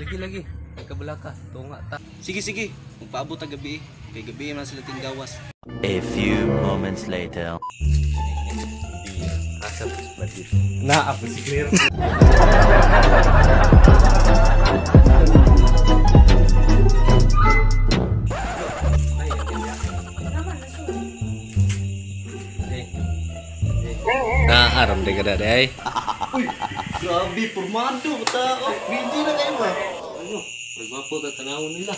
Lagi lagi. Ay kabalaka, tunga ta. Sige sige, magpaabot ta gabi eh. Kay gabi man sila tinggawas. A few moments later. Asa po si Badit? Na ako si Claire. Ay, Naman, nasunod. Naaram de kada day. Uy, grabe, pormado tao. Ready na kayo ba? Ano? Pagwapo ta tanawon nila.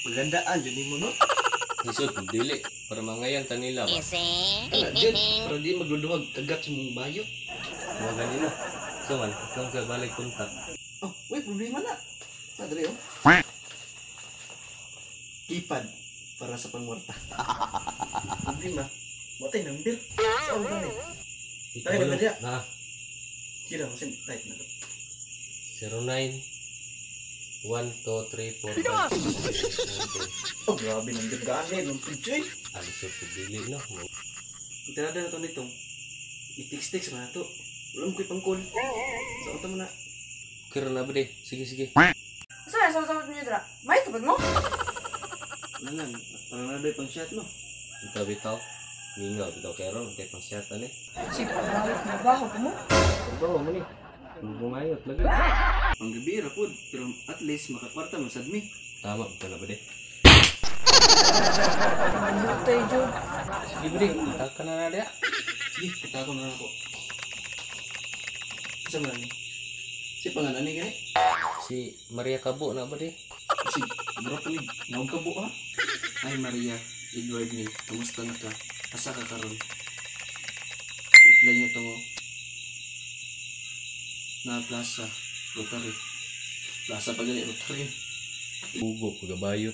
Magandaan dyan mo no? Lisod dili para mangayan ta nila ba. Ana dyan, para di magduduhag kagat sa mong bayot. Mga ganina. So man, ikaw ka balik kontak. Oh, wait, problema na. Na dre oh. Keypad para sa pangwarta. Problema, matay number. Saan ba ni? Tayo na ba niya? Na, Kira mo sin type na to. 09 1 2 3 4 5 6 7 8 Oh, grabe number gani nung picture. 9. Alisod ko dili no. Tirada na to nitong. I-text-text man na to. Wala mo ko'y pang-call. Sa unta mo na. Kira na ba di? Sige sige. Asa na, sama-sama niyo dra. May tupad mo? Wala lang, parang na do'y pang shot no. Ikaw bitaw. Mingaw bitaw kay ron kay pang shot ani. Sige, balik mo baho pa mo. Trabaho mo ni. Bumayot lagi. Ang gabi ra pod, pero at least makakwarta man sad mi. Tama bitaw na ba di? Butay, Jud. Sige ba di? Taka na na diya. Sige, kita ko na lang ako. Sa man ni? Si pangalan ni gani? Si Maria Cabo na ba di? Si mura pa ni naog ka buha. Ay Maria, Edward ni, kamusta na ka? Asa ka karon? Reply niya to na plaza, Rotary. Plaza pa gani Rotary. Ugo pagabayot.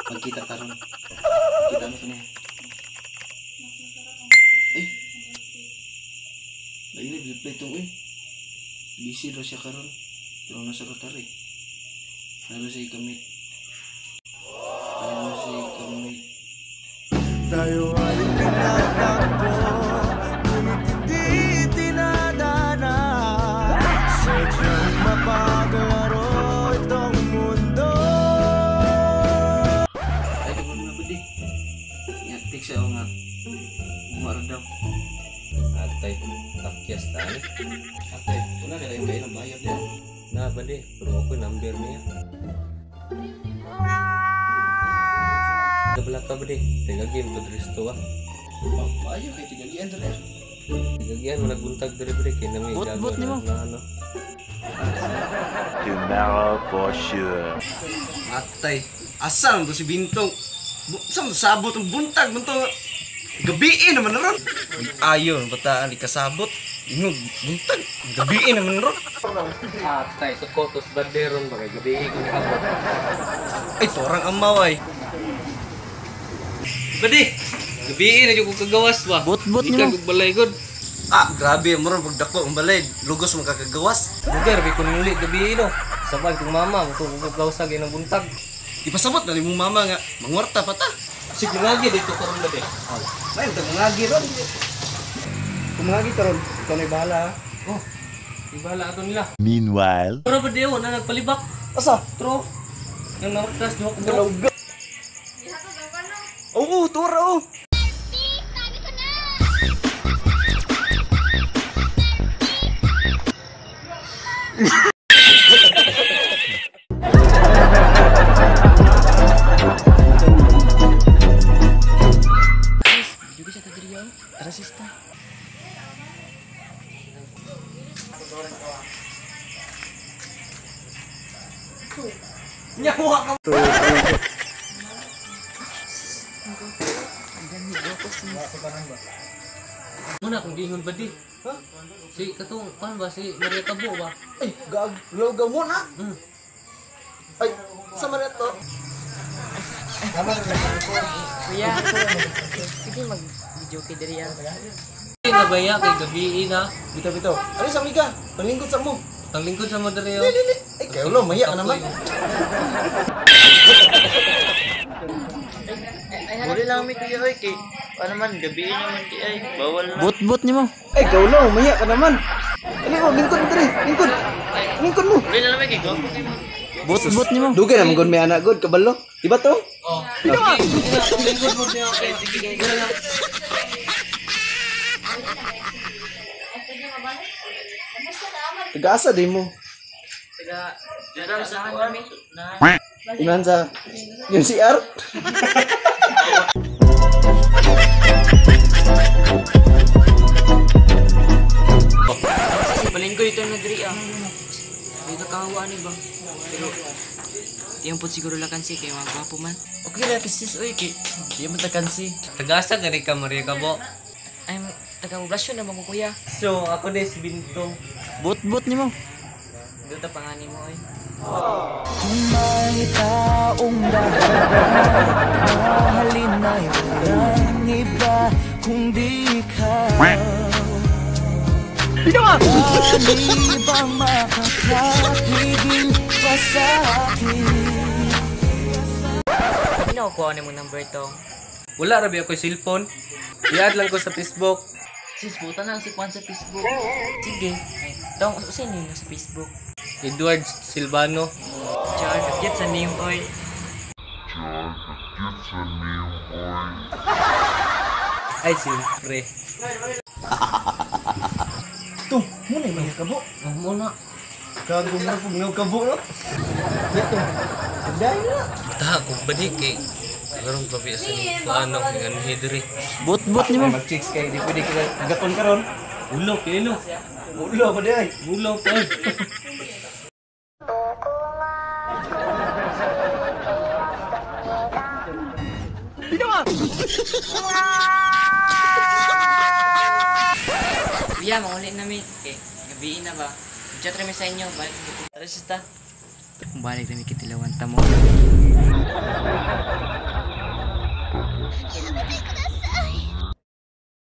Magkita karon. Kita mo to niya. Ay. Lain reply tong uy. Busy raw siya karon. Pero nasa Rotary. Naro siya kami. Naro siya kami. Tayo ay pinagtagpo, ngunit hindi tinadhana. Sadyang mapaglaro itong mundo. Ay, di mo na pwede. Nga, text siya ako nga. Umara daw. Atay, takyas ta ni. Ate, wala ka lang kayo ng bayad niya. Na ba di? Pero ako number niya. Kabala ka ba di? Tiga game to dristo ah. Oh, maayo kay tigagian to rin. Tigagian mo nagbuntag diri ba di? Kaya na may Bot-bot nimo. Na ano. Tomorrow for sure. Atay, asa man to si Bintong? Sa man to sabot ang buntag man to. Gabiin naman na ron. Ayo, ang bataan ikasabot. Ingog, buntag. Gabiin naman na ron. Atay, sa Kotos Banderon ba kay gabi ko nikabot. Ay, torang amaw ay. Badi, gabi na jud ko kagawas ba. Bot-bot nimo. Ikaw balay gud. Ah, grabe, mo ron pagdako ang balay. Lugos makakagawas. Lugar kay kun muli gabi no. Sabay kong mama, ko ko gawsa ng buntag. Ipasabot na ni mong mama nga, mangwarta pa ta. Sig mangagi dito karon ba di? May mangagi ron. Kung mangagi karon, ikaw na bahala. Oh. Ibala ato nila. Meanwhile. Pero ba di na nagpalibak? Asa? Tro. Nang nawartas duha ko. Dalawga. Gihatod ang kano. Oo, tura oh. Tara sista. Nyawa ka. Muna kung giingon ba di? Ha? Si katong pan ba si Maria Cabo ba? Ay, gag, logaw mo na. Ay, sa man to? Kuya, sige mag-video kay diri ah. Nga ba ya kay gabi na. Bitaw bitaw. Ano sa amiga? Panglingkod sa mo. Panglingkod sa mo diri. Dili, dili. Ay, kayo lo, maya ka naman. Muli lang mi kuya oy kay ano man gabi naman di ay bawal na. Bot-bot nimo. Ay, kayo lo, maya ka naman. Dali mo, lingkod mo diri, lingkod. Lingkod mo. Wala lang kay gwapo kay mo. Bot-bot nimo. Dugay na man gud may anak gud kabalo. Di ba to? Oh. Lingkod mo niya. Okay, sige. Ganun lang. Taga-asa di mo. Taga dira sa kami. Na. Unahan sa yung CR. Kasi palinggo dito na diri ah. Dito kahawa ni ba? Pero tiyang po siguro lakansi kay mga gwapo man. Okay lang kasi sis oy kay di man takansi. Tagasa gani ka Maria Kabo. Ay, taga poblasyon na mo kuya. So, ako na si Bintong. Bot-bot nimo. Dito pangani mo oy. Kung may taong dapat mahalin ay walang iba kundi ikaw. Dali bang makakapigil pa sa akin? Hindi ko kuha ni mo number tong. Wala ra ba ako cellphone. I-add lang ko sa Facebook. Sis buta na si Kwan sa Facebook. Sige. Ay, tong usa ni sa Facebook. Edward Silvano. Char, get sa name oy. Ay, siyempre. Tung, muna yung mga kabo. Muna. Kagong na pug nga kabo no. Dito. Dai na. Bata ko balik kay karon pa biya sa ni kuano kay anhi diri. Bot-bot nimo. Ay mag-chicks kay di pwede ka gaton karon. Ulo kay no. Ulo pa di ay. Ulo pa. Kuya, manguli na mi. Kay gabi na ba? Chat rami sa inyo, balik dito. Tara sista. Balik rami kitilawan ta mo. やめてください。